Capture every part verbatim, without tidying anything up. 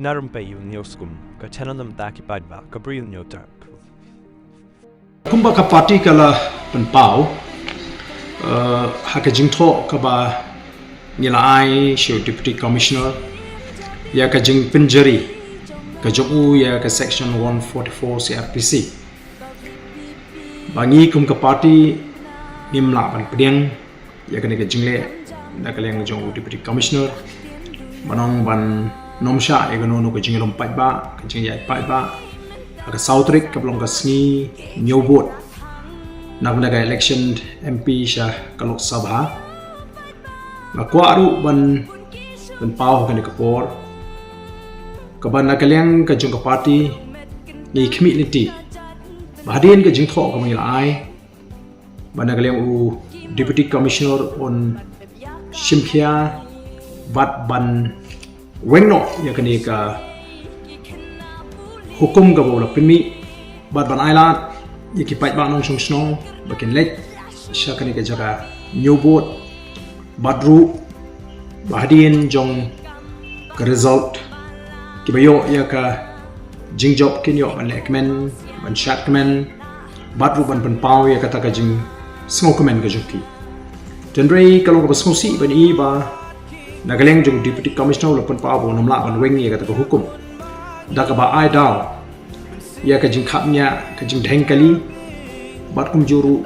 Narum pei ïa u News Kum, ka channel na bynta ki paidbah, ka Bri News Network. Kumba ka party ka la pynpaw, eh, ha ka jingthoh kaba ngi la ai sha u Deputy Commissioner ïa ka jingpynjari ka jong u ïa ka Section one forty-four C R P C, ba ngi kum ka party ngim lah ban pdiang ïa kane ka jingleh na ka liang jong u Deputy Commissioner, ban ong ban nym shah ïa kano kano ka jingïalum paidbah, ka jingïaid paidbah ha ka saw tarik kaba long ka sngi ñiew vote na ka bynta ka election M P sha ka Lok Sabha. Nga kwah ruh ban pynpaw ha kane ka por kaba na ka liang ka jong ka party ngi khmih lynti ba hadien ka jingthoh kaba ngi la ai, ba na ka liang u Deputy Commissioner un shim khia bad ban weng noh ïa kane ka hukum kaba u la pynmih, bad ban ailad ïa ki paidbah nongshong shnong ba kin leit sha kane ka jaka ñiew vote, bad ruh ba hadien jong ka result, kiba ïoh ïa ka jingjop kin ïoh ban lehkmen, ban shadkmen, bad ruh ban pynpaw ïa kata ka jingsngewkmen ka jong ki. Hynrei ka long kaba sngewsih ban i ba na ka liang jong u Deputy Commissioner u la pynpaw ba un nym lah ban weng ïa kata ka hukum, da kaba ai daw ïa ka jingkhapngiah, ka jingdheng kali, bad kumjuh ruh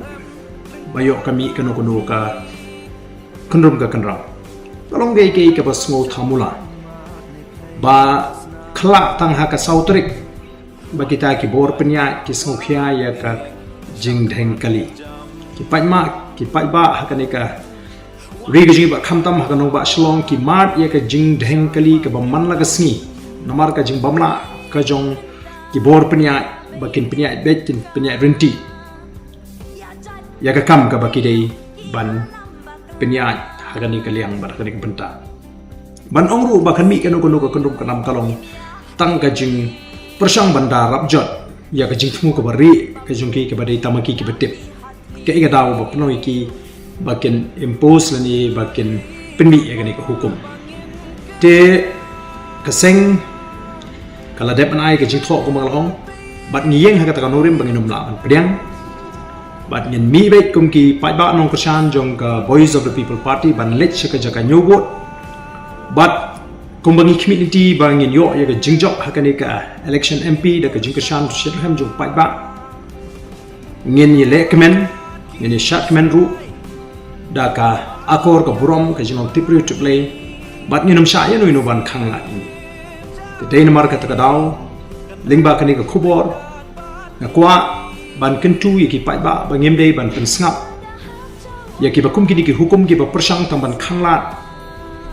ba ïoh ka mih kano kano ka kynrum ka kynram. Ka long kaei kaei kaba sngewthuh mula ba khlak tang ha ka saw tarik ba kita ki bor pynïaid ki sngewkhia ïa ka jingdheng kali. Ki paidbah, ki paidbah ha kane ka ri ka jong ngi bad khamtam ha ka nongbah Shillong ki mad ïa ka jingdheng kali kaba man la ka sngi namar ka jingbymlah ka jong ki bor pynïaid, ba kin pynïaid beit, kin pynïaid rynti ïa ka kam kaba ki dei ban pynïaid ha kane ka liang bad ha kane ka bynta. Ban ong ruh ba kan mih kano kano ka kynrum ka nam ka long tang ka jingpyrshang ban da rap jot ïa ka jingthmu kaba rieh ka jong ki kaba dei tang ma ki kiba tip. Kaei ka daw ba pynlong ïa ki ba kin impose lane ba kin pynmih ïa kane ka hukum. Te ka seng ka la dep ban ai ka jingthoh kumba nga la ong, bad ngi ïeng ha kata ka nongrim ba ngin nym lah ban pdiang. Bad ngin mih beit kum ki paidbah nongkyrshan jong ka Voice of the People Party ban leit sha ka jaka ñiew vote. Bad kumba ngi khmih lynti ba ngin ïoh ïa ka jingjop ha kane ka election M P da ka jingkyrshan shitrhem jong paidbah, ngin ïalehkmen, ngin ïashadkmen ruh da ka akor ka burom, ka jinglong tipbriew tipblei, bad ngin nym shah ïano ïano ban khanglad ïa ngi. Te dei namar kata ka daw, lyngba kane ka khubor, nga kwah ban kyntu ïa ki paidbah ba ngim dei ban pynsngap ïa kiba kum kine ki hukum kiba pyrshang tang ban khanglad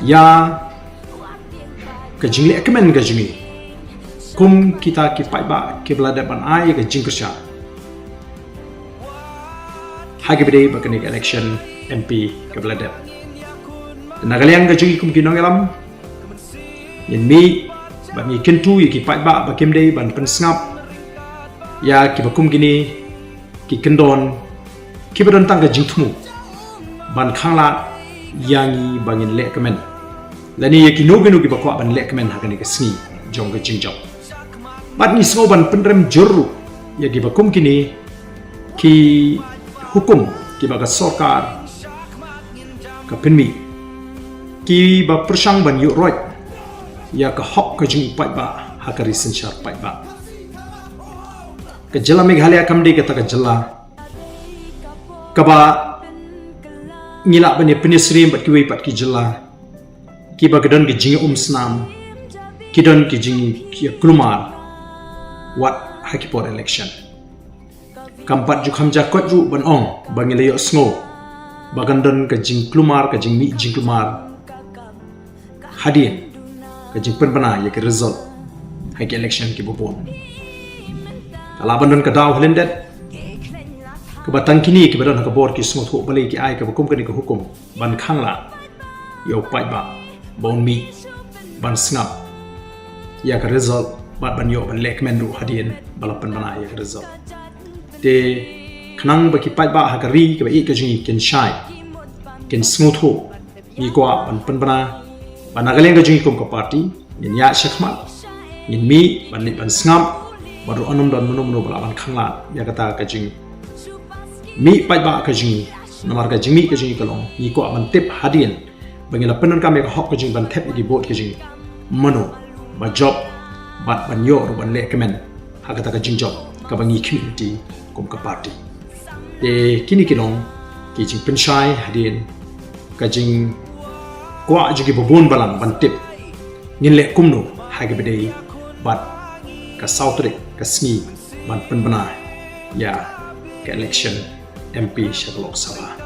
ïa ka jinglehkmen ka jong ngi kum kita ki paidbah kiba la dep ban ai ka jingkyrshan ha kaba dei bad kane ka election M P kaba la dep. Na ka liang ka jong ngi kum ki nongïalam, ngin mih bad ngi kyntu ïa ki paidbah ba kim dei ban pynsngap ïa kiba kum kine ki kyndon kiba don tang ka jingthmu ban khanglad ïa ngi ba ngin lehkmen, lane ïa kino kino kiba kwah ban lehkmen ha kane ka sngi jong ka jingjop. Bad ngi sngew ban pynrem jur ruh ïa kiba kum kine ki hukum kiba ka sorkar ka pynmih, kiba pyrshang ban ïuh roit ïa ka hok ka jong u paidbah ha ka ri synshar paidbah. Ka jylla Meghalaya kam dei kata ka jylla kaba ngi lah ban ïa pynïasyriem bad kiwei pat ki jylla kiba ki don ki jingïaumsnam, ki don ki jingïakulmar wat ha ki por election. Kam pat ju kham ja koit ruh ban ong ba ngi la ïohsngew ba kan don ka jingkulmar, ka jingmih jingkulmar hadien ka jingpynbna ïa ka result ha ki election kiba bun. Ka lah ban don ka daw ha lyndet kaba tang kine kiba don ha ka bor ki sngewthuh balei ki ai kaba kum kane ka hukum ban khanglad ïa u paidbah ba un mih ban sngap ïa ka result bad ban ïoh ban lehkmen ruh hadien ba la pynbna ïa ka result. Te khnang ba ki paidbah ha ka ri kaba ïeit ka jong ngi kin shai, kin sngewthuh, ngi kwah ban pynbna ba na ka liang ka jong ngi kum ka party ngin ïaid shakhmat ngin mih ban leit ban sngap, bad ruh ym don mano mano ba lah ban khanglad ïa kata ka jingmih paidbah ka jong ngi. Namar ka jingmih ka jong ngi ka long, ngi kwah ban tip hadien ba ngi la pyndonkam ïa ka hok ka jong ngi ban thep ïa ki vote ka jong ngi, mano ba jop bad ban ïoh ruh ban lehkmen ha kata ka jingjop kaba ngi khmih lynti kum ka party. Te kine ki long ki jingpynshai hadien ka jingkwah jong kiba bun balang ban tip ngin leh kumno ha kaba dei bad ka saw tarik ka sngi ban pynbna ïa ka election M P sha ka Lok Sabha.